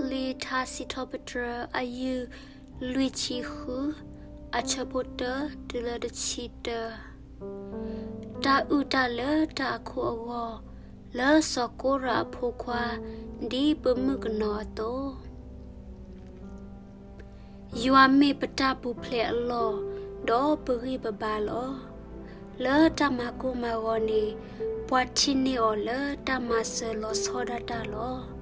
လံာ်ထါစံးထီၣ်ပတြၢၤ အယုၢ်လွံၢ်ဆံဃု, အဆၢဖိတၢတုၤလၢတဆံတၢ. တၢ်အုၣ်တၢ်လၢတၢ်အခိၣ်အဂီၢ်, လၢစီၤကိရးအဖိခွါ, ဒ်ပမုၣ်ကနီၤအသိး. ယွၤမ့ၢ်ပတၢ်ပူၤဖျဲးအလီၢ်, ဒီးပဂံၢ်ပဘါလီၤ. လၢတၢ်မၤကိၢ်မၤဂီၤန့ၣ်, ပှၤထံၣ်န့ၢ်အီၤလၢတၢ်မၤစၢၤလီၤဆီဒၣ်တၢ်လီၤ.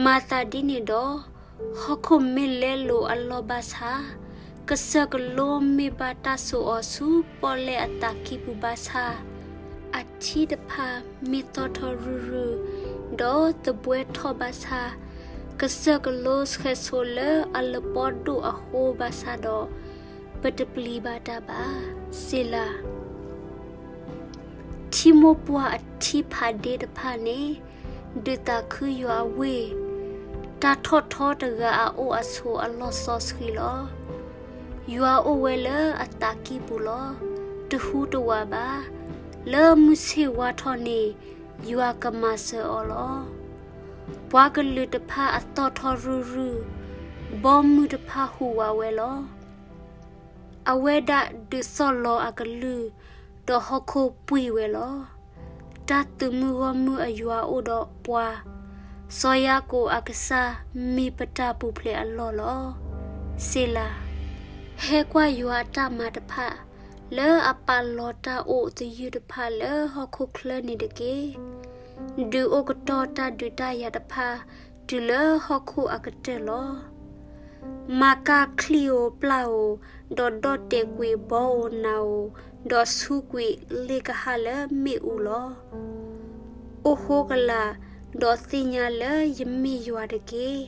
မၤသးဒ်န့ၣ်ဒီး, ဟီၣ်ခိၣ်မ့ၢ်လဲလိာ်အလီၢ်ဘၣ်ဆၣ်, ကစၢၢ်ကလိမ့ၢ်ဘၣ်တၢ်စိာ်အီၤဆူပီၣ်လဲၣ်အသးကံၢ်ပူၤဘၣ်ဆၣ်, အထံတဖၣ်မ့ၢ်သီၣ်ထီၣ်ရုၢ်ရုၢ်, ဒီးသဘှဲထီၣ်ဘၣ်ဆၣ်, ကစၢၢ်ကလိဆှဲးဆိလၢအလပီဒိၣ်အဃိဘၣ်ဆၣ်ဒီး, ပတပျံၤဘၣ်တၢ်ဘၣ်. စ့လၤ. ထံမိၢ်ပှၢ်အထံဖးဒ့တဖၣ်န့ၣ်, ဒုးသးခုယွၤအဝ့ၢ်, တၢ်ထီၣ်ထီတဂၤအအိၣ်အဆိးအလီၢ်စီဆှံလီၤ. ယွၤအိၣ်ဝဲလၢအသးကံၢ်ပူၤလီၤ. တဟူးတဝးဘၣ်. လၢမုၢ်ဆ့ၣ်ဝါထီၣ်န့ၣ်, ယွၤကမၤစၢၤအီၤလီၤ. ပှၤကလုာ်တဖၣ်အသီၣ်ထီၣ်ရုၢ်ရုၢ်, ဘီမုၢ်တဖၣ်ဟူးဝးဝဲလီၤ. အဝဲဒၣ်ဒုးသီၣ်လီၤအကလုၢ်, ဒီးဟီၣ်ခိၣ်ပှံၢ်ဝဲလီၤ. တၢ်သုးမုၢ်ဂီၢ်မုၢ်အယွၤအိၣ်ဒီးပှၤ, စီၤယၤကိာ်အကစၢ်မ့ၢ်ပတၢ်ပူၤဖျဲးအလီၢ်လီၤ. စ့လၤ. ဟဲကွၢ်ယွၤအတၢ်မၤတဖၣ်, လၢအပာ်လီၤတၢ်အိၣ်သယုၢ်တဖၣ်လၢဟီၣ်ခိၣ်ချၢန့ၣ်တက့ၢ်. ဒုးအိၣ်ကတီၢ်တၢ်ဒုးတၢ်ယၤတဖၣ်, တုၤလၢဟီၣ်ခိၣ်အကတၢၢ်လီၤ. မၤကၢ်ချံၣ်ဧိၤပျၢ်ဧိၤ, ဒီးဒီၣ်တဲာ်ကွံာ်ဘီဧိၤနးဧိၤ, ဒီးဆူကွံာ်လ့ၣ်ကဟၣ်လၢမ့ၣ်အူလီၤ. အိၣ်ဃိကလာ်, ဒီးသ့ၣ်ညါလၢယမ့ၢ်ယွၤတက့ၢ်.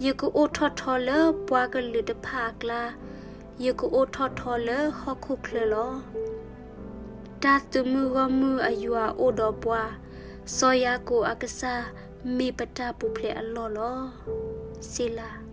ယကအိၣ်ထီၣ်ထီလၢပှၤကလုာ်တဖၣ်အကျါ, ယကအိၣ်ထီၣ်ထီလၢဟီၣ်ခိၣ်ချၢလီၤ. တၢ်သုးမုၢ်ဂီၢ်မုၢ်အယွၤအိၣ်ဒီးပှၤ, စီၤယၤကိာ်အကစၢ်မ့ၢ်ပတၢ်ပူၤဖျဲးအလီၢ်လီၤ. စ့လၤ.